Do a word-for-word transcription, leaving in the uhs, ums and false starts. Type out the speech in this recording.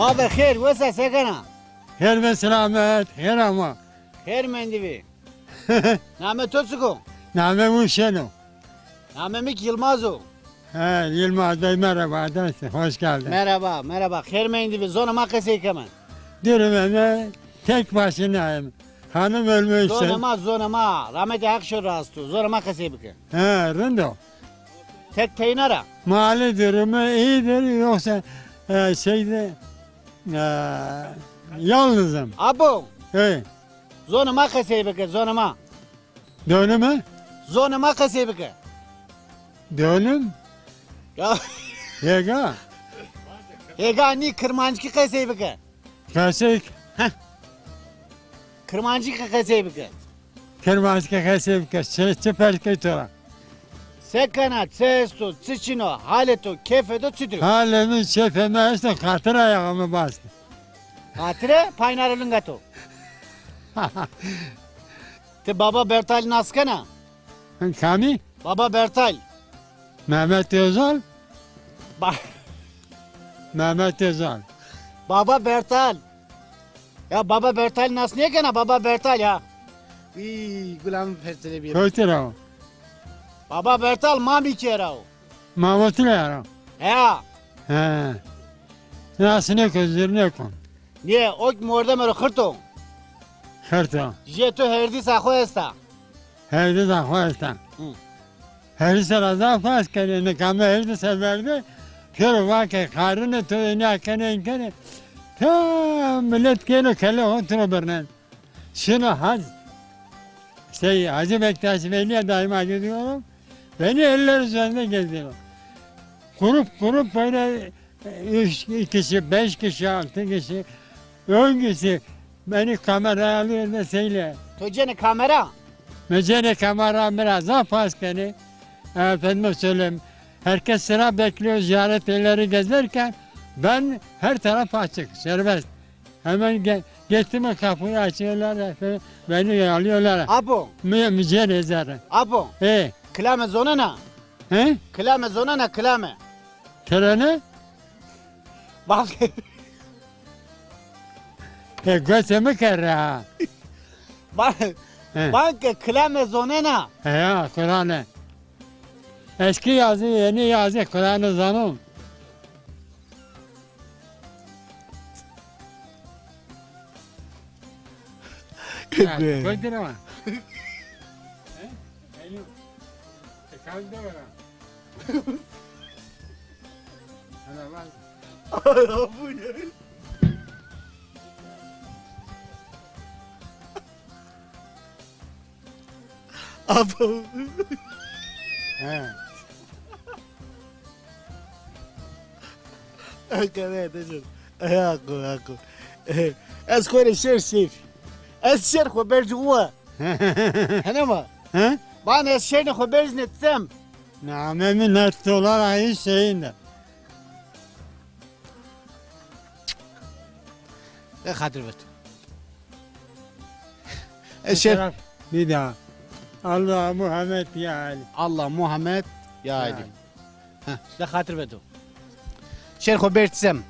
Baver xêr, wes a, se kena? Xêr be selamet, xêr ama. Xêr mendî bî. Name to çik o? Name mi Şen o. Name mi ki Yilmaz o. He, Yilmaz Bey, merhaba, nasılsın? Hoş geldin. Merhaba, merhaba. Xêr mendî bî. Zonê ma qesey keme. Durumum, tek başınayım. Hanım ölmüştü. Zonê ma, zonê ma. Rahmetê Heq şo rast o. Zonê ma qesey bike. He, rind o. Tek teyna ra. Mali durumu iyidir, yoksa, e, şeyde, e, yalnızım. Apo. He. Zonê ma qesey bike, zonê ma. Dönü mü? Zonê ma qesey bike. Dönüm? Ya. Hêga? Hêga nî, kirmanckî qesey bike. Qesey? Heh. Kirmanckî qesey bike. Kirmanckî qesey bike. Çi, çi pers key to ra? Se kena, çi esto, çi çin o, halê to, kêfê to çitur o? Halê mi, kêfê mi esto, xatir ayaxê mi bastî. Xatire, payna ro linga to. Ti Baba Bertal nas kena? Kamî? Baba Bertal. Mehmet Özal. Ba- Mehmet Özal. Baba Bertal. Ya Baba Bertal nas nêkena, Baba Bertal ya. Î, gula mi persine bî. Kotî ra o? Baba Bertal Mamîkê ra o. Mamotî ra ya ra? Heya. He. Nas nêko, zûr nêko. Nê, o ki mordemê ro xirt o. Xirt o. Jê to herdîsa xo esta. Herdîsa xo esta. Hı. Herdîsa ra zaf has kenê, nika mi herdîsa verde, pêro vake, xarine to, ênîya kenê, ên kenê. Ta milet gêno kele ho tiro birnen. Şino Hac, şey, Hacı Bektaş Veli'ye daima gidiyorum. Beni eller üzerinde gezdiriyor. Grup grup böyle üç kişi, beş kişi, altı kişi. Öncüsü beni kameraya alıyor da söyle. To cênê kamera? Mi cênê kamera, mi ra zaf has kenê. Efendime söyleyeyim, herkes sıra bekliyor ziyaret evleri gezerken, ben her taraf açık, serbest. Hemen ge-, geçtim mi kapıyı açıyorlar, efendim, beni alıyorlar. Apo. Mi, mi cênê zerre. Apo. E. Kilame zonena? He? Kilame zonena, kilame. Terene? Bak. E, gosê mi kerre ha. Bak. He. Bak, kilame zonena. He ya, Kur'an'ı. Eski yazı, yeni yazı, Kur'an'ı zanon. Koydurma. He? Eyvah. E, kaldı var ha. Ana bak. Ana bu ne? Abo. He. Hakikaten, tecrübe. Haqo, haqo. Ez xo rê şêr şêr. Ez şêr xo berci uwe. Hene ma? He? Ban ez şêrnê xo bercnê cem. Namê mi net dolar ayı şeyinde. De xatir vet. Eşer. Bir daha. Allah Muhammed ya Ali. Allah Muhammed ya Ali. Ali. Heh, de xatir veto. Şêr xo bêrd sem.